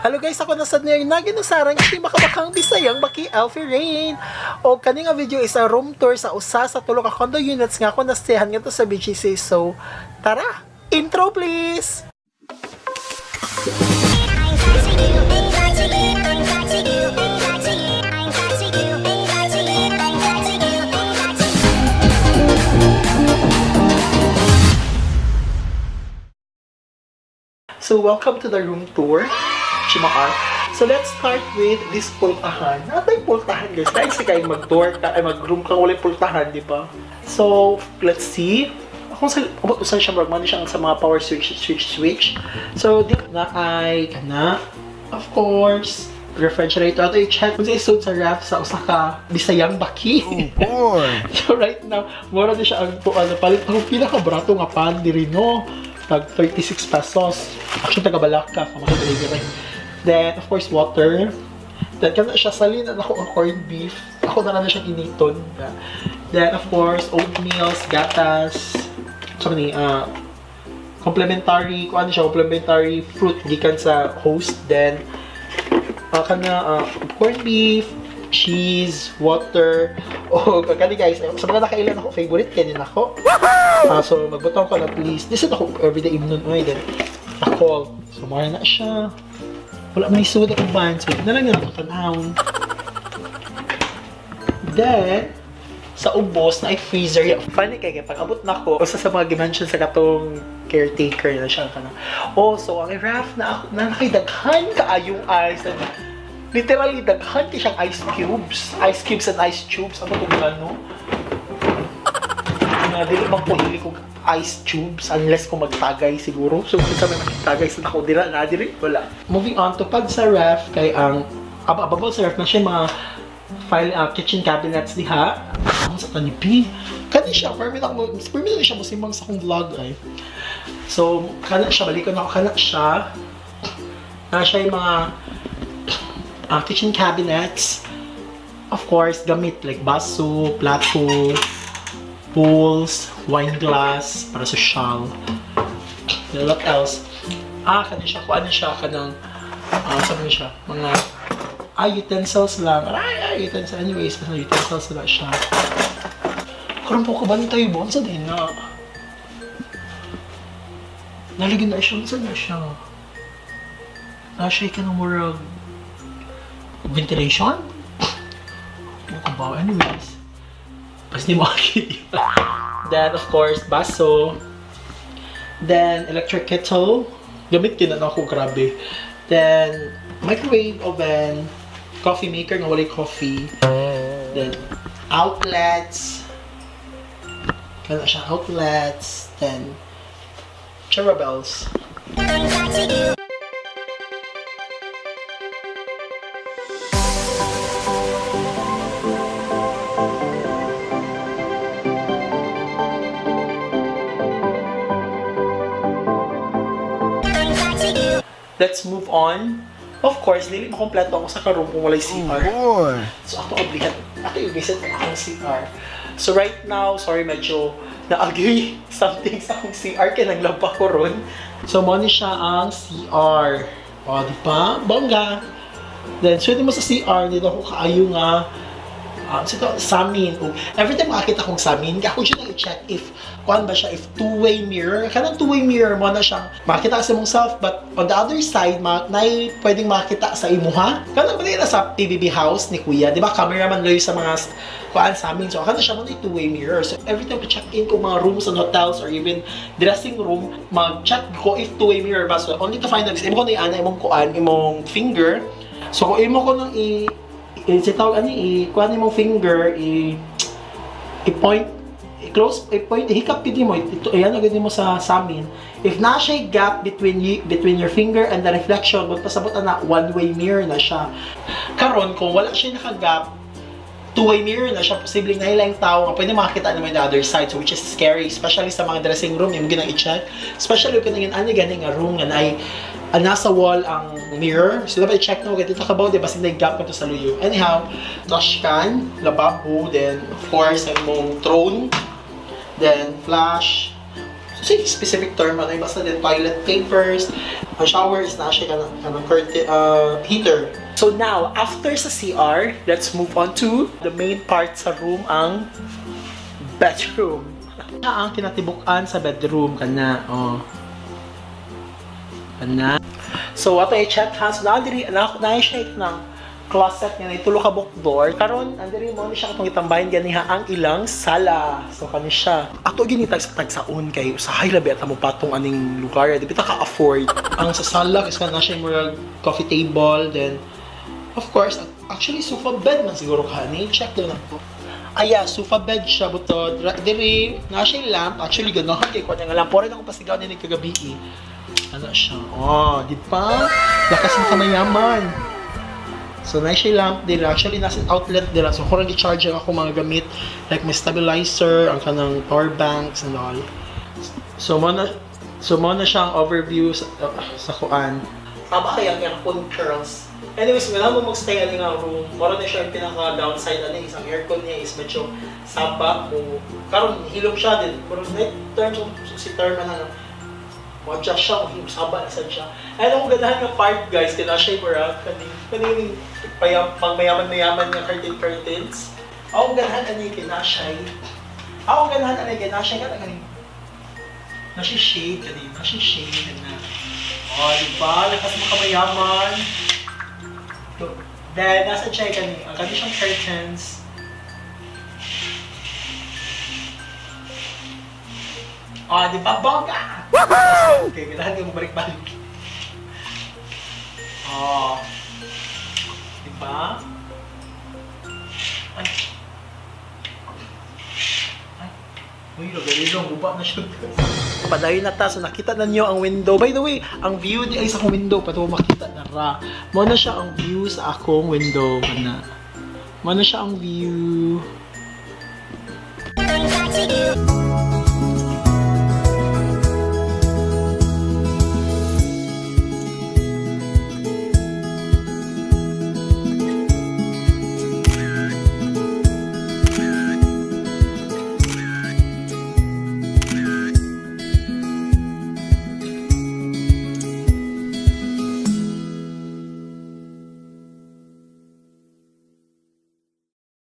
Hello guys, ako na sad niya naginusarang iti makabakang Bisayang baki Alfie Rain. O kani nga video is a room tour sa usa sa tulo ka condo units nga ako nastehan ngadto sa BGC. So, tara, intro please. So, welcome to the room tour, Chimaar. So, let's start with this pultahan. Natay pultahan, guys. Dahil sa kayo mag-tour ka, ay mag-room ka, walay pultahan, di ba? So, let's see. Kung sa, usan siya, murag man siya sa mga power switch, switch, switch. So, di na ay, kana, of course, refrigerator. Ato i-check kung sa isod sa ref sa usa ka Bisayang baki. Boy. So right now, mura na siya ang ano, palit ang pinaka-barato nga pan diri no. Tag 36 pesos. Actually taga Balaka ka delivery. Then of course water. Then kana siya salin na ako ang corned beef. Ako na lang na siya giniton. Then of course oatmeal, gatas. So ni complimentary, kung ano siya, complimentary fruit gikan sa host. Then kana corned beef, cheese, water, o kani guys, sa mga nakailan ako, favorite kanin ako. So magbutong ko na please. This is ako everyday imnon oy then ako. So mara na siya. Wala may suod akong ban, so na lang ako tanawon. Then, sa ubos na ay freezer. Yeah, funny kay kay pag abot na ko, usa sa mga gimension sa katong caretaker na siya kana. Oh, so ang ref na ako na nakidaghan kaayong ice and literally daghan kay siyang ice cubes. Ice cubes and ice tubes. Ano kung ano? Na dili man ko hili kog ice tubes unless kung magtagay siguro. So kung sa may magtagay sa nako dira na diri wala. Moving on to pag sa ref kay ang ababol sa ref na siya mga file kitchen cabinets diha. Ang sa tanipi. Kani siya permit ako permit na siya mosimang sa akong vlog ay. So kana siya balikon ako kana siya. Na siya yung mga kitchen cabinets. Of course, gamit like baso, plato, bowls, wine glass, para sa shawl. Then what else? Ah, kani siya, kung ano siya, kanang, sabi siya, mga, utensils lang. Ay, utensils. Anyways, basta utensils na siya. Karon po kabantay ba? Sa din na. Nalagyan na siya. Saan na siya? Na siya ka ng murag ventilation? Ano ka ba? Anyways. Basta di mo akit. Then, of course, baso. Then, electric kettle. Gamit din na ako, grabe. Then, microwave oven. Coffee maker nga walay coffee. Then, outlets. Kana siya, outlets. Then, charabels. Let's move on. Of course, dili makompleto ako sa karoom kung walay CR. Boy. So, ato oblihan. Ato i-visit ang akong CR. So, right now, sorry, medyo na-agree something sa akong CR kaya naglaba ko ron. So, mo ni siya ang CR. O, di ba? Bongga! Then, swerte mo sa CR, dito ako kaayo nga so ito, samin. O, every time makakita kong samin, ako siya nang i-check if, kuan ba siya, if two-way mirror. Kanang two-way mirror mo na siyang makita ka sa imong self, but on the other side, ma nay pwedeng makita sa imuha. Kanang ba na sa PBB house ni Kuya, di ba? Cameraman layo sa mga kuan sa amin. So, kana siya mo na two-way mirror. So, every time check in ko mga rooms and hotels or even dressing room, mag-check ko if two-way mirror ba. So, only to find out, is imo ko na i-ana imong kuan, imong finger. So, kung imo ko nang i i si tawag ani i kuan imong finger i i-point i-close i-point hikap gid mo ito ayan agad nimo sa samin if na siya gap between you, between your finger and the reflection but pasabot na one way mirror na siya karon kung wala siya naka-gap two-way mirror na siya posibleng nahilang tao nga pwede makakita naman the other side, so which is scary especially sa mga dressing room yung ginang i-check especially kung nangin ani gani nga room nga naay nasa wall ang mirror. So, dapat i-check na dito ka ba, di ba, sige gap ko to sa luyo. Anyhow, trash can, lababo, then, of course, ang mong throne, then, flash. So, say specific term, ano yung basta din toilet papers, ang shower is na siya kanang curtain, heater. So now, after sa CR, let's move on to the main part sa room, ang bedroom. Siya ang kinatibuk-an sa bedroom kana. Oh. Kana. So ato i-check ha. So naa diri na na siya ng closet nga na tulo ka book door. Karon andiri mo ni siya katong gitambahin ganiha ang ilang sala. So kani siya. Ato gini tag sa tagsaon kay usahay labi at mo patong aning lugar. Di bita ka afford. Ang sa sala kasi na siya murag coffee table, then of course actually sofa bed man siguro kani. Check daw na ko. Aya, sofa bed siya butod. Diri, na siya lamp. Actually, ganahan kay ko nga lamp. Pora na akong pasigaw ni kagabi eh. Ano siya? Oh, di ba? Lakas ng kamayaman. So, na siya lamp dira. Actually, nasa outlet dira. So, kurang i-charge ang ako mga gamit. Like, may stabilizer, ang kanang power banks, and all. So, mo na siya ang overview sa kuan. Tama kaya ang aircon curls. Anyways, wala mo magstay ani nga room. Moro na siya ang pinaka-downside ani isang aircon niya is medyo saba mo. Karon hilom siya din. Pero net terms of si term na mo adjust siya kung saba na sad siya. Ay akong ganahan nga part, guys, kaya na siya mura kani kani payam pang mayaman-mayaman nga curtain curtains. Ako ganahan ani kay na siya. Ako ganahan ani kay na siya kani na siya shade kani na siya shade na. Oh, di ba? Lakas makamayaman. So, then, nasa siya kani, ang kani siyang curtains. Ah, di ba? Bongga! Okay, kailangan ka mabalik-balik. Oh. Di ba? Ay. Ay. Uy, lagay lang, guba na siya. Padayon na ta, so nakita na niyo ang window. By the way, ang view ni ay sa akong window, pato makita na ra. Mo na siya ang view sa akong window. Kana. Mo na siya ang view. Going back to you.